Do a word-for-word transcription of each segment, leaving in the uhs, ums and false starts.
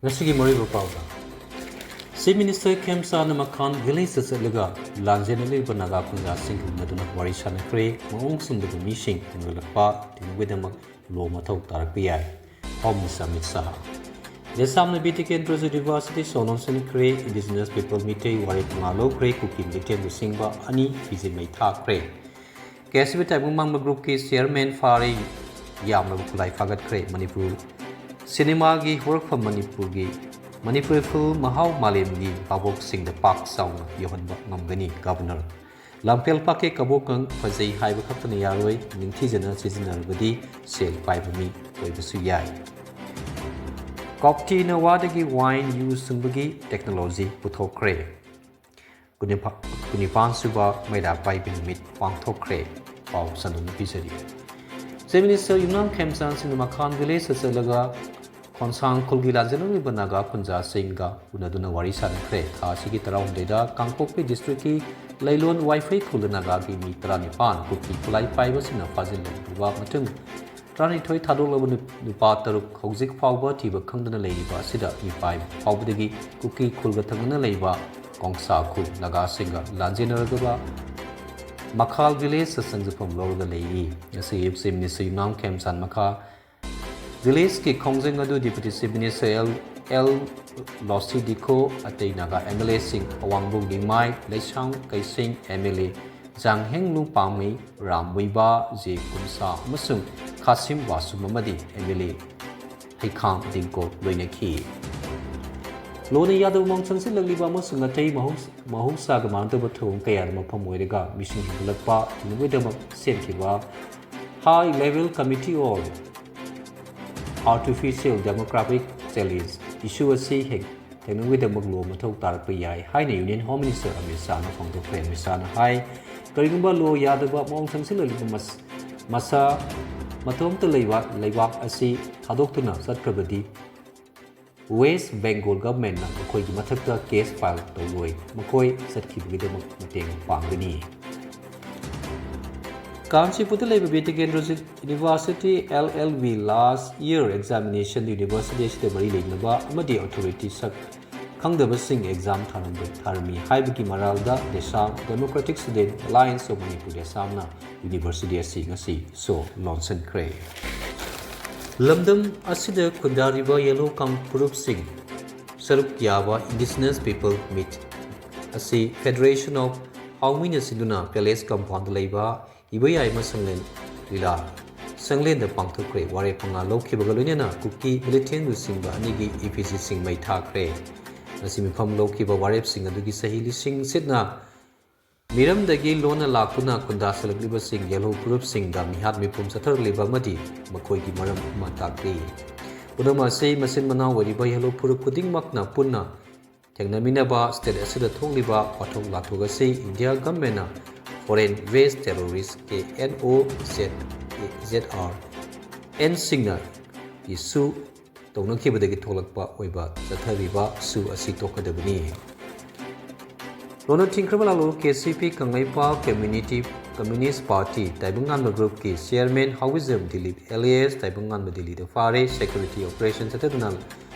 ꯉꯁꯤꯒꯤ ꯃꯔꯨꯑꯣꯏꯕ ꯄꯥꯎꯗ, Chief Minister ꯈꯦꯝꯆꯥꯟꯅ ꯃꯈꯥꯟ village ꯆꯠꯂꯒ ꯂꯥꯟꯖꯦꯟꯅꯔꯤꯕ ꯅꯥꯒꯥ ꯈꯨꯟꯖꯥꯁꯤꯡꯒ ꯎꯅꯗꯨꯅ ꯋꯥꯔꯤ ꯁꯥꯟꯅꯈ꯭ꯔꯦ꯫ ꯃꯑꯣꯡ ꯆꯨꯝꯗꯕ ꯃꯤꯁꯤꯡ ꯊꯦꯡꯅꯔꯛꯄ ꯊꯤꯡꯅꯕꯒꯤꯗꯃꯛ ꯂꯣ ꯃꯊꯧ ꯇꯥꯔꯛꯄ ꯌꯥꯏ꯫ Home Minister Amit Shah. ꯖꯦꯁꯥꯝꯅ ꯕꯤ ꯇꯤ ꯀꯦꯟꯗ꯭ꯔꯖꯤꯠ University ꯁꯣꯅꯣꯟ ꯁꯤꯟꯈ꯭ꯔꯦ꯫ Indigenous People ꯃꯤꯇꯩ ꯋꯥꯔꯦꯞ ꯉꯥ ꯂꯧꯈ꯭ꯔꯦ꯫ ꯀꯨꯀꯤ militant ꯂꯨꯆꯤꯡꯕ ꯑꯅꯤ ꯐꯤꯖꯦ ꯃꯩ ꯊꯥꯈ꯭ꯔꯦ꯫ ꯀꯦ ꯑꯦꯁ ꯕꯤ ꯇꯥꯏꯕꯪ ꯃꯥꯡꯕ groupꯀꯤ chairman ꯐꯥꯔꯦ꯫ ꯌꯥꯝꯂꯕ ꯈꯨꯠꯂꯥꯏ ꯐꯥꯒꯠꯈ꯭ꯔꯦ꯫ ꯃꯅꯤꯄꯨꯔ ꯁꯤꯅꯦꯃꯥꯒꯤ ꯍꯧꯔꯛꯐꯝ ꯃꯅꯤꯄꯨꯔꯒꯤ, ꯃꯅꯤꯄꯨꯔꯤ film ꯃꯍꯥꯎ ꯃꯥꯂꯦꯝꯒꯤ ꯚꯥꯕꯣꯛꯁꯤꯡꯗ ꯄꯥꯛ ꯆꯥꯎꯅ ꯌꯧꯍꯟꯕ ꯉꯝꯒꯅꯤ꯫ Governor ꯂꯝꯐꯦꯜ ꯄꯥꯠꯀꯤ ꯀꯕꯣꯀꯪ ꯐꯖꯩ ꯍꯥꯏꯕ ꯈꯛꯇꯅ ꯌꯥꯔꯣꯏ, ꯅꯤꯡꯊꯤꯖꯅ ꯁꯤꯖꯤꯟꯅꯔꯕꯗꯤ ꯁꯦꯜ ꯄꯥꯏꯕ ꯃꯤ ꯑꯣꯏꯕꯁꯨ ꯌꯥꯏ꯫ ꯀꯣꯛꯇꯤꯅ ꯋꯥꯗꯒꯤ wine ꯌꯨ ꯁꯨꯡꯕꯒꯤ technology ꯄꯨꯊꯣꯛꯈ꯭ꯔꯦ꯫ ꯀꯨꯟꯅꯤꯄꯥ-, ꯀꯨꯟꯅꯤꯄꯥꯟ ꯁꯨꯕ ꯃꯩꯔꯥ ꯄꯥꯏꯕꯤ ꯅꯨꯃꯤꯠ ꯄꯥꯡꯊꯣꯛꯈ꯭ꯔꯦ꯫ ꯄꯥꯎ ꯁꯟꯗꯣꯛꯅ ꯄꯤꯖꯔꯤ꯫ Chief Minister ꯌꯨꯝꯅꯥꯝ ꯈꯦꯝꯆꯥꯟ ꯁꯤꯡꯅ ꯃꯈꯥꯟ village ꯆꯠꯂꯒ ꯈꯣꯡꯁꯥꯡ ꯈꯨꯜꯒꯤ ꯂꯥꯟꯖꯦꯟꯅꯔꯤꯕ ꯅꯥꯒꯥ ꯈꯨꯟꯖꯥꯁꯤꯡꯒ ꯎꯅꯗꯨꯅ ꯋꯥꯔꯤ ꯁꯥꯅꯈ꯭ꯔꯦ꯫ ꯊꯥ ꯑꯁꯤꯒꯤ ꯇꯔꯥꯍꯨꯝꯗꯣꯏꯗ ꯀꯥꯡꯄꯣꯛꯄꯤ districtꯀꯤ ꯂꯩꯂꯣꯟ ꯋꯥꯏꯐꯩ ꯈꯨꯜꯗ ꯅꯥꯒꯥꯒꯤ ꯃꯤ ꯇꯔꯥꯅꯤꯄꯥꯟ ꯀꯨꯀꯤ ꯈꯨꯠꯂꯥꯏ ꯄꯥꯏꯕꯁꯤꯡꯅ ꯐꯥꯖꯤꯜꯂꯨꯕ ꯃꯇꯨꯡ ꯇꯔꯥꯅꯤꯊꯣꯏ ꯊꯥꯗꯣꯛꯂꯕ ꯅꯨ-, ꯅꯨꯄꯥ ꯇꯔꯨꯛ ꯍꯧꯖꯤꯛ ꯐꯥꯎꯕ ꯊꯤꯕ ꯈꯪꯗꯅ ꯂꯩꯔꯤꯕ ꯑꯁꯤꯗ ꯃꯤꯄꯥꯏꯕ ꯐꯥꯎꯕꯗꯒꯤ ꯀꯨꯀꯤ ꯈꯨꯜꯒ ꯊꯪꯅꯅ ꯂꯩꯕ ꯀꯣꯡꯁꯥ ꯈꯨꯜ ꯅꯥꯒꯥꯁꯤꯡꯒ ꯂꯥꯟꯖꯦꯟꯅꯔꯒ ꯃꯈꯥꯜ village ꯆꯪꯖꯐꯝ ꯂꯧꯔꯒ ꯂꯩꯔꯤ꯫ ꯉꯁꯤ ꯑꯌꯨꯛ Chief Minister ꯌꯨꯝꯅꯥꯝ ꯈꯦꯝꯆꯥꯟ ꯃꯈꯥ villageꯀꯤ ꯈꯣꯡꯖꯪ ꯑꯗꯨ Deputy Chief Minister L, L Losii Dikho, ꯑꯇꯩ ꯅꯥꯒꯥ MLAꯁꯤꯡ ꯑꯋꯥꯡꯕꯨꯡ ꯂꯤꯡꯃꯥꯏ, ꯂꯩꯁꯥꯡ ꯀꯩꯁꯤꯡ MLA ꯖꯥꯡꯍꯦꯡꯂꯨ ꯄꯥꯝꯃꯩ, ꯔꯥꯝ ꯃꯨꯏꯕꯥ, ꯖꯦ ꯀꯨꯝꯁꯥ ꯑꯃꯁꯨꯡ ꯈꯥꯁꯤꯝ ꯋꯥꯁꯨꯝ ꯑꯃꯗꯤ MLA ꯍꯩꯈꯥꯝ ꯗꯤꯡꯀꯣ ꯂꯣꯏꯅꯈꯤ꯫ ꯂꯣꯟꯅ ꯌꯥꯗꯕ ꯃꯑꯣꯡ ꯆꯪꯁꯤꯜꯂꯛꯂꯤꯕ ꯑꯃꯁꯨꯡ ꯑꯇꯩ ꯃꯍꯧ-, ꯃꯍꯧꯁꯥꯒ ꯃꯥꯟꯅꯗꯕ ꯊꯧꯑꯣꯡ ꯀꯌꯥꯅ ꯃꯐꯝ ꯑꯣꯏꯔꯒ ꯃꯤꯁꯤꯡ ꯍꯦꯟꯒꯠꯂꯛꯄ ꯊꯤꯡꯅꯕꯒꯤꯗꯃꯛ ꯁꯦꯝꯈꯤꯕ High Level Committee on Artificial Demographic Challenge issue ꯑꯁꯤ ꯍꯦꯛ ꯊꯦꯡꯅꯕꯒꯤꯗꯃꯛ ꯂꯣ ꯃꯊꯧ ꯇꯥꯔꯛꯄ ꯌꯥꯏ ꯍꯥꯏꯅ Union Home Minister Amit ꯁꯥꯍꯅ ꯐꯣꯡꯗꯣꯛꯈ꯭ꯔꯦ꯫ Amit ꯁꯥꯍꯅ ꯍꯥꯏ, ꯀꯔꯤꯒꯨꯝꯕ ꯂꯣ ꯌꯥꯗꯕ ꯃꯑꯣꯡ ꯆꯪꯁꯤꯜꯂꯛꯂꯤꯕ ꯃꯁ-, ꯃꯁꯥ ꯃꯇꯣꯝꯇ ꯂꯩꯕ ꯂꯩꯕꯥꯛ ꯑꯁꯤ ꯊꯥꯗꯣꯛꯇꯨꯅ ꯆꯠꯈ꯭ꯔꯕꯗꯤ West Bengal governmentꯅ ꯃꯈꯣꯏꯒꯤ ꯃꯊꯛꯇ case file ꯇꯧꯔꯣꯏ꯫ ꯃꯈꯣꯏ ꯆꯠꯈꯤꯕꯒꯤꯗꯃꯛ ꯃꯇꯦꯡ ꯄꯥꯡꯒꯅꯤ꯫ ꯀꯥꯟꯆꯤꯄꯨꯔꯗ ꯂꯩꯕ ꯕꯤꯇꯤ ꯀꯦꯟꯗ꯭ꯔꯖꯤꯠ ꯌꯨꯅꯤꯚꯔꯁꯤꯇꯤ, ꯑꯦꯜ ꯑꯦꯜ ꯕꯤ, ꯂꯥꯁ ꯏꯌꯔ ꯑꯦꯛꯖꯥꯃꯤꯅꯦꯁꯟ ꯌꯨꯅꯤꯚꯔꯁꯤꯇꯤ ꯑꯁꯤꯗ ꯃꯔꯤ ꯂꯩꯅꯕ ꯑꯃꯗꯤ ꯑꯣꯊꯣꯔꯤꯇꯤ ꯁꯛ ꯈꯪꯗꯕꯁꯤꯡ ꯑꯦꯛꯖꯥꯝ ꯊꯥꯔꯝꯕ-, ꯊꯥꯔꯝꯃꯤ ꯍꯥꯏꯕꯒꯤ ꯃꯔꯥꯜꯗ ꯗꯦꯁꯥꯝ democratic student alliance of Manipur, ꯗꯦꯁꯥꯝꯅ ꯌꯨꯅꯤꯚꯔꯁꯤꯇꯤ ꯑꯁꯤ ꯉꯁꯤ ꯁꯣ ꯂꯣꯟꯁꯤꯟꯈ꯭ꯔꯦ꯫ ꯂꯝꯗꯝ ꯑꯁꯤꯗ ꯈꯨꯟꯗꯥꯔꯤꯕ ꯌꯦꯜꯍꯧ ꯀꯥꯡ ꯐꯨꯔꯨꯞꯁꯤꯡ ꯁꯔꯨꯛ ꯌꯥꯕ ꯏꯟꯗꯤꯖꯤꯅꯁ ꯄꯤꯄꯜ ꯃꯤꯠ ꯑꯁꯤ ꯐꯦꯗꯔꯦꯁꯟ ꯑꯣꯐ ꯍꯥꯎꯃꯤꯅ ꯁꯤꯟꯗꯨꯅ ꯄꯦꯂꯦꯁ ꯀꯝꯄꯥꯎꯟꯗ ꯂꯩꯕ ꯏꯕꯣꯌꯥꯏꯃ ꯁꯪꯂꯦꯟ ꯂꯤꯂꯥ ꯁꯪꯂꯦꯟꯗ ꯄꯥꯡꯊꯣꯛꯈ꯭ꯔꯦ꯫ ꯋꯥꯔꯦꯞ ꯃꯉꯥ ꯂꯧꯈꯤꯕꯒ ꯂꯣꯏꯅꯅ ꯀꯨꯀꯤ ꯃꯤꯂꯤꯇꯦꯟ ꯂꯨꯆꯤꯡꯕ ꯑꯅꯤꯒꯤ ꯏꯐꯤꯖꯤꯁꯤꯡ ꯃꯩ ꯊꯥꯈ꯭ꯔꯦ꯫ ꯉꯁꯤ ꯃꯤꯐꯝ ꯂꯧꯈꯤꯕ ꯋꯥꯔꯦꯞꯁꯤꯡ ꯑꯗꯨꯒꯤ ꯆꯍꯤ ꯂꯤꯁꯤꯡ ꯁꯤꯠꯅ ꯃꯤꯔꯝꯗꯒꯤ ꯂꯣꯟꯅ ꯂꯥꯛꯇꯨꯅ ꯈꯨꯟꯗꯥꯁꯜꯂꯛꯂꯤꯕꯁꯤꯡ ꯌꯦꯜꯍꯧ ꯐꯨꯔꯨꯞꯁꯤꯡꯗ ꯃꯤꯍꯥꯠ ꯃꯤꯄꯨꯝ ꯆꯠꯊꯔꯛꯂꯤꯕ ꯑꯃꯗꯤ ꯃꯈꯣꯏꯒꯤ ꯃꯔꯝ ꯑꯃ ꯇꯥꯛꯂꯤ꯫ ꯄꯨꯝꯅꯃꯛ ꯑꯁꯤ ꯃꯆꯤꯟ ꯃꯅꯥꯎ ꯑꯣꯏꯔꯤꯕ ꯌꯦꯜꯍꯧ ꯐꯨꯔꯨꯞ ꯈꯨꯗꯤꯡꯃꯛꯅ ꯄꯨꯟꯅ ꯊꯦꯡꯅꯃꯤꯟꯅꯕ ꯁ꯭ꯇꯦꯠ ꯑꯁꯤꯗ ꯊꯣꯛꯂꯤꯕ ꯋꯥꯊꯣꯛ ꯂꯥꯟꯊꯣꯛ ꯑꯁꯤ ꯏꯟꯗꯤꯌꯥ ꯒꯚꯔꯟꯃꯦꯟꯠꯅ foreign based terrorist K N O Z R ꯑꯦꯟꯁꯤꯡꯅ ꯏꯁꯨ ꯇꯧꯅꯈꯤꯕꯗꯒꯤ ꯊꯣꯛꯂꯛꯄ ꯑꯣꯏꯕ ꯆꯠꯊꯔꯤꯕ ꯁꯨ ꯑꯁꯤ ꯇꯣꯛꯀꯗꯕꯅꯤ꯫ ꯂꯣꯟꯅ ꯊꯤꯡꯈ꯭ꯔꯕ ꯂꯥꯂꯣ K C P Kangleipak community, communist party ꯇꯥꯏꯕꯪꯉꯥꯟꯕ ꯒ꯭ꯔꯨꯞꯀꯤ ꯆꯤꯌꯔꯃꯦꯟ ꯍꯥꯎꯋꯤꯖꯝ ꯗꯤꯂꯤꯞ ꯑꯦꯂꯤꯌꯥꯁ ꯇꯥꯏꯕꯪꯉꯥꯟꯕ ꯗꯤꯜꯂꯤꯗ ꯐꯥꯔꯦ꯫ ꯁꯦꯀ꯭ꯌꯨꯔꯤꯇꯤ ꯑꯣꯄꯔꯦꯁꯟ ꯆꯠꯊꯗꯨꯅ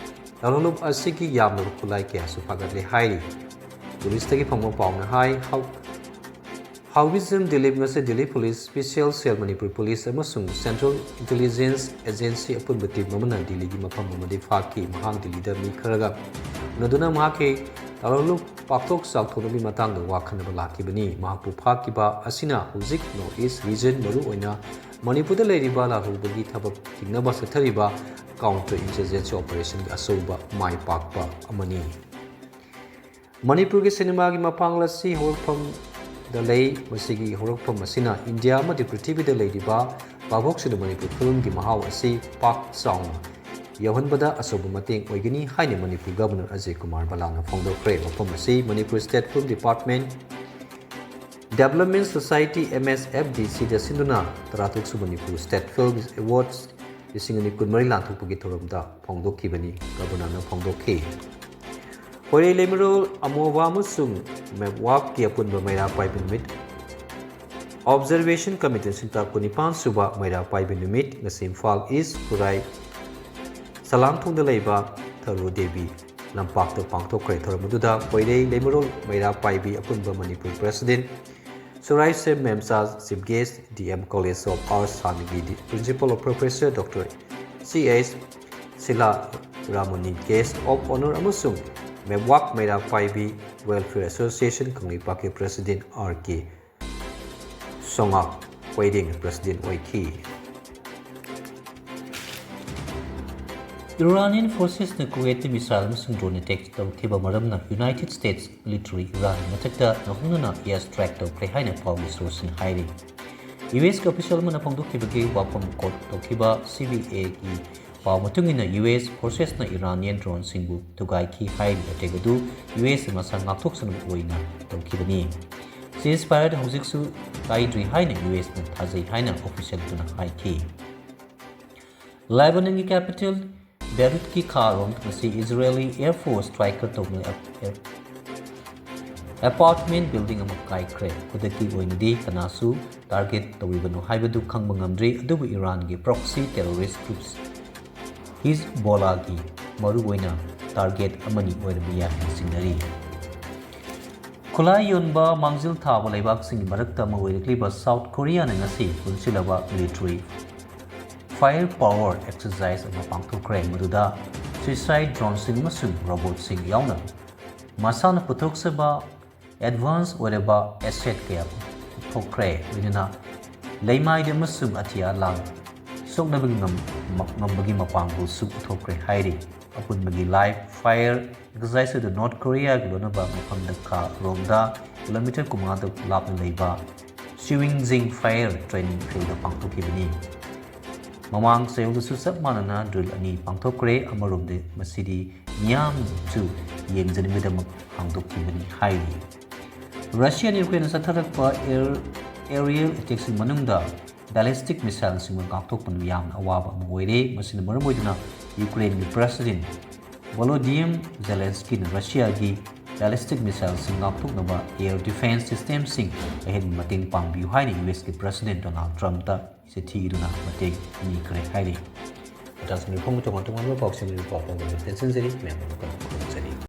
ꯂꯥꯂꯣꯂꯨꯞ ꯑꯁꯤꯒꯤ ꯌꯥꯝꯂꯕ ꯈꯨꯠꯂꯥꯏ ꯀꯌꯥꯁꯨ ꯐꯥꯒꯠꯂꯦ ꯍꯥꯏꯔꯤ꯫ ꯄꯨꯂꯤꯁꯇꯒꯤ ꯐꯪꯕ ꯄꯥꯎꯅ ꯍꯥꯏ, ꯍꯥꯎ-, ꯍꯥꯎꯋꯤꯖꯝ ꯗꯤꯂꯤꯞ ꯉꯁꯤ ꯗꯤꯜꯂꯤ ꯄꯨꯂꯤꯁ, ꯁ꯭ꯄꯦꯁꯤꯌꯦꯜ ꯁꯦꯜ, ꯃꯅꯤꯄꯨꯔ ꯄꯨꯂꯤꯁ ꯑꯃꯁꯨꯡ ꯁꯦꯟꯇ꯭ꯔꯦꯜ ꯏꯟꯇꯦꯂꯤꯖꯦꯟꯁ ꯑꯦꯖꯦꯟꯁꯤ ꯑꯄꯨꯟꯕ ꯇꯤꯝ ꯑꯃꯅ ꯗꯤꯜꯂꯤꯒꯤ ꯃꯐꯝ ꯑꯃꯗꯒꯤ ꯐꯥꯈꯤ꯫ ꯃꯍꯥꯛ ꯗꯤꯜꯂꯤꯗ ꯃꯤ ꯈꯔꯒ ꯎꯅꯗꯨꯅ ꯃꯍꯥꯛꯀꯤ ꯂꯥꯂꯣꯂꯨꯞ ꯄꯥꯛꯊꯣꯛ ꯆꯥꯎꯊꯣꯛꯅꯕꯒꯤ ꯃꯇꯥꯡꯗ ꯋꯥ ꯈꯟꯅꯕ ꯂꯥꯛꯈꯤꯕꯅꯤ꯫ ꯃꯍꯥꯛꯄꯨ ꯐꯥꯈꯤꯕ ꯑꯁꯤꯅ ꯍꯧꯖꯤꯛ ꯅꯣꯔꯠ ꯏꯁ꯭ꯠ ꯔꯤꯖꯟ, ꯃꯔꯨꯑꯣꯏꯅ ꯃꯅꯤꯄꯨꯔꯗ ꯂꯩꯔꯤꯕ ꯂꯥꯜꯍꯧꯕꯒꯤ ꯊꯕꯛ ꯊꯤꯡꯅꯕ ꯆꯠꯊꯔꯤꯕ ꯀꯥꯎꯟꯇꯔ ꯏꯟꯁꯔꯖꯦꯟꯁꯤ ꯑꯣꯄꯔꯦꯁꯟꯒꯤ ꯑꯆꯧꯕ ꯃꯥꯏ ꯄꯥꯛꯄ ꯑꯃꯅꯤ꯫ ꯃꯅꯤꯄꯨꯔꯒꯤ ꯁꯤꯅꯦꯃꯥꯒꯤ ꯃꯄꯥꯡꯒꯜ ꯑꯁꯤ ꯍꯧꯔꯛꯐꯝꯗ ꯂꯩ꯫ ꯃꯁꯤꯒꯤ ꯍꯧꯔꯛꯐꯝ ꯑꯁꯤꯅ ꯏꯟꯗꯤꯌꯥ ꯑꯃꯗꯤ ꯄ꯭ꯔꯤꯊꯤꯕꯤꯗ ꯂꯩꯔꯤꯕ ꯚꯥꯕꯣꯛꯁꯤꯡꯗ ꯃꯅꯤꯄꯨꯔ ꯐꯤꯂꯝꯒꯤ ꯃꯍꯥꯎ ꯑꯁꯤ ꯄꯥꯛ ꯆꯥꯎꯅ ꯌꯧꯍꯟꯕꯗ ꯑꯆꯧꯕ ꯃꯇꯦꯡ ꯑꯣꯏꯒꯅꯤ ꯍꯥꯏꯅ ꯃꯅꯤꯄꯨꯔ ꯒꯚꯔꯅꯔ ꯑꯖꯌ ꯀꯨꯃꯥꯔ ꯕꯂꯥꯅ ꯐꯣꯡꯗꯣꯛꯈ꯭ꯔꯦ꯫ ꯃꯐꯝ ꯑꯁꯤ Manipur state film department development society, M S F D ꯁꯤꯗ ꯁꯤꯟꯗꯨꯅ ꯇꯔꯥꯇꯔꯨꯛ ꯁꯨꯕ ꯃꯅꯤꯄꯨꯔ ꯁ꯭ꯇꯦꯠ ꯐꯤꯜꯝ ꯑꯦꯋꯥꯔꯗꯁ ꯂꯤꯁꯤꯡ ꯑꯅꯤ ꯀꯨꯟꯃꯔꯤ ꯂꯥꯟꯊꯣꯛꯄꯒꯤ ꯊꯧꯔꯝꯗ ꯐꯣꯡꯗꯣꯛꯈꯤꯕꯅꯤ꯫ ꯒꯚꯔꯅꯔꯅ ꯐꯣꯡꯗꯣꯛꯈꯤ꯫ ꯈꯣꯏꯔꯩ ꯂꯩꯃꯔꯣꯜ, ꯑꯃꯣꯕꯥ ꯑꯃꯁꯨꯡ ꯃꯦꯞꯋꯥꯞꯀꯤ ꯑꯄꯨꯟꯕ ꯃꯩꯔꯥ ꯄꯥꯏꯕꯤ ꯅꯨꯃꯤꯠ Observation Committee ꯁꯤꯟꯇꯥ ꯀꯨꯟꯅꯤꯄꯥꯟ ꯁꯨꯕ ꯃꯩꯔꯥ ꯄꯥꯏꯕꯤ ꯅꯨꯃꯤꯠ ꯉꯁꯤ ꯏꯝꯐꯥꯜ ꯏꯁ ꯈꯨꯔꯥꯏ ꯁꯂꯥꯝꯊꯣꯡꯗ ꯂꯩꯕ ꯊꯔꯨ ꯗꯦꯕꯤ ꯂꯝꯄꯥꯛꯇ ꯄꯥꯡꯊꯣꯛꯈ꯭ꯔꯦ꯫ ꯊꯧꯔꯝ ꯑꯗꯨꯗ ꯄꯣꯏꯔꯩ ꯂꯩꯃꯔꯣꯜ ꯃꯩꯔꯥ ꯄꯥꯏꯕꯤ ꯑꯄꯨꯟꯕ Manipur President ꯁꯨꯔꯥꯏꯁꯦꯝ ꯃꯦꯝꯆꯥ, Chief Guest D M College of Arts ꯁꯥꯟꯅꯒꯤ Principal of Professor Doctor C H Sheela ꯔꯥꯃꯨꯅꯤ, Guest of Honour ꯑꯃꯁꯨꯡ ꯃꯦꯝꯋꯥꯛ ꯃꯩꯔꯥ ꯄꯥꯏꯕꯤ Welfare Association ꯀꯪꯂꯩꯄꯥꯛꯀꯤ President R K ꯁꯣꯉꯥ ꯄꯣꯏꯔꯦꯡꯅ President ꯑꯣꯏꯈꯤ꯫ Iranian forcesꯅ Kuwaitꯇ missile ꯑꯃꯁꯨꯡ drone attack ꯇꯧꯈꯤꯕ ꯃꯔꯝꯅ United States military Iranꯒꯤ ꯃꯊꯛꯇ ꯅꯧꯍꯧꯅꯅ air strike ꯇꯧꯈ꯭ꯔꯦ ꯍꯥꯏꯅ ꯄꯥꯎꯒꯤ sourceꯁꯤꯡ ꯍꯥꯏꯔꯤ꯫ U S ꯀꯤ official ꯑꯃꯅ ꯐꯣꯡꯗꯣꯛꯈꯤꯕꯒꯤ ꯋꯥꯐꯝ quote ꯇꯧꯈꯤꯕ C B Aꯒꯤ ꯄꯥꯎ ꯃꯇꯨꯡ ꯏꯟꯅ, U S forcesꯅ Iranian droneꯁꯤꯡꯕꯨ ꯊꯨꯒꯥꯏꯈꯤ ꯍꯥꯏꯔꯤꯕ attack ꯑꯗꯨ U S ꯃꯁꯥ ꯉꯥꯛꯊꯣꯛꯆꯅꯕ ꯑꯣꯏꯅ ꯇꯧꯈꯤꯕꯅꯤ꯫ Ceasefire ꯍꯧꯖꯤꯛꯁꯨ ꯀꯥꯏꯗ꯭ꯔꯤ ꯍꯥꯏꯅ U Sꯅ ꯊꯥꯖꯩ ꯍꯥꯏꯅ official ꯑꯗꯨꯅ ꯍꯥꯏꯈꯤ꯫ Lebanonꯒꯤ capital Beirutꯀꯤ ꯈꯥꯔꯣꯝ ꯉꯁꯤ Israeli Air Force strike ꯇꯧꯗꯨꯅ apartment building ꯑꯃ ꯀꯥꯏꯈ꯭ꯔꯦ꯫ ꯈꯨꯗꯛꯀꯤ ꯑꯣꯏꯅꯗꯤ ꯀꯅꯥꯁꯨ target ꯇꯧꯔꯤꯕꯅꯣ ꯍꯥꯏꯕꯗꯨ ꯈꯪꯕ ꯉꯝꯗ꯭ꯔꯤ, ꯑꯗꯨꯕꯨ Iranꯒꯤ proxy terrorist groups Hezbollahꯒꯤ ꯃꯔꯨꯑꯣꯏꯅ target ꯑꯃꯅꯤ ꯑꯣꯏꯔꯝꯕ ꯌꯥꯏ ꯍꯥꯏꯅ ꯆꯤꯡꯅꯔꯤ꯫ ꯈꯨꯠꯂꯥꯏ ꯌꯣꯟꯕ ꯃꯥꯡꯖꯤꯜ ꯊꯥꯕ ꯂꯩꯕꯥꯛꯁꯤꯡꯒꯤ ꯃꯔꯛꯇ ꯑꯃ ꯑꯣꯏꯔꯛꯂꯤꯕ South Koreaꯅ ꯉꯁꯤ ꯄꯨꯟꯁꯤꯜꯂꯕ military fire power exercise ꯑꯃ ꯄꯥꯡꯊꯣꯛꯈ꯭ꯔꯦ, ꯃꯗꯨꯗ suicide droneꯁꯤꯡ ꯑꯃꯁꯨꯡ robotꯁꯤꯡ ꯌꯥꯎꯅ ꯃꯁꯥꯅ ꯄꯨꯊꯣꯛꯆꯕ advance ꯑꯣꯏꯔꯕ asset ꯀꯌꯥ ꯄꯨꯊꯣꯛꯈ꯭ꯔꯦ꯫ ꯂꯣꯏꯅꯅ ꯂꯩꯃꯥꯏꯗ ꯑꯃꯁꯨꯡ ꯑꯇꯤꯌꯥ ꯂꯥꯡ ꯁꯣꯛꯅꯕꯒꯤ ꯉꯝ-, ꯉꯝꯕꯒꯤ ꯃꯄꯥꯡꯒꯜꯁꯨ ꯄꯨꯊꯣꯛꯈ꯭ꯔꯦ ꯍꯥꯏꯔꯤ꯫ ꯑꯄꯨꯟꯕꯒꯤ live fire exercise ꯑꯗꯨ North Koreaꯒꯤ ꯂꯣꯟꯅꯕ ꯃꯐꯝꯗ ꯈꯥ ꯔꯣꯝꯗ kilometre ꯀꯨꯟꯃꯉꯥꯗ ꯂꯥꯞꯅ ꯂꯩꯕ Suingjing Fire Training Fieldꯗ ꯄꯥꯡꯊꯣꯛꯈꯤꯕꯅꯤ꯫ ꯃꯃꯥꯡ ꯆꯌꯣꯜꯗꯁꯨ ꯆꯞ ꯃꯥꯟꯅꯅ drill ꯑꯅꯤ ꯄꯥꯡꯊꯣꯛꯈ꯭ꯔꯦ꯫ ꯑꯃꯔꯣꯝꯗ ꯃꯁꯤꯗꯤ ꯃꯤꯌꯥꯝꯁꯨ ꯌꯦꯡꯖꯅꯕꯒꯤꯗꯃꯛ ꯍꯥꯡꯗꯣꯛꯈꯤꯕꯅꯤ ꯍꯥꯏꯔꯤ꯫ Russiaꯅ Ukraineꯗ ꯆꯠꯊꯔꯛꯄ air, aerial attackꯁꯤꯡ ꯃꯅꯨꯡꯗ ballistic missileꯁꯤꯡꯅ ꯉꯥꯛꯊꯣꯛꯄꯅ ꯌꯥꯝꯅ ꯑꯋꯥꯕ ꯑꯃ ꯑꯣꯏꯔꯦ꯫ ꯃꯁꯤꯅ ꯃꯔꯝ ꯑꯣꯏꯗꯨꯅ Ukraineꯒꯤ President Volodymyr Zelenskyꯅ Russiaꯒꯤ ballistic missileꯁꯤꯡ ꯉꯥꯛꯊꯣꯛꯅꯕ air defense systemꯁꯤꯡ ꯑꯍꯦꯟꯕ ꯃꯇꯦꯡ ꯄꯥꯡꯕꯤꯌꯨ ꯍꯥꯏꯅ ꯌꯨ ꯑꯦꯁꯀꯤ President Donald Trumpꯇ ꯆꯤꯊꯤ ꯏꯗꯨꯅ ꯃꯇꯦꯡ ꯅꯤꯈ꯭ꯔꯦ ꯍꯥꯏꯔꯤ꯫ ꯑꯇꯥꯁꯤꯡꯒꯤ ꯐꯣꯡꯕ ꯇꯣꯉꯥꯟ ꯇꯣꯉꯥꯟꯕ ꯄꯥꯎꯁꯤꯡꯒꯤ ꯄꯥꯎ ꯐꯥꯎꯕ ꯇꯦꯟꯁꯤꯟꯖꯔꯤ꯫ ꯃꯌꯥꯝ ꯑꯃ ꯀꯟꯅ ꯈꯨꯔꯨꯝꯖꯔꯤ꯫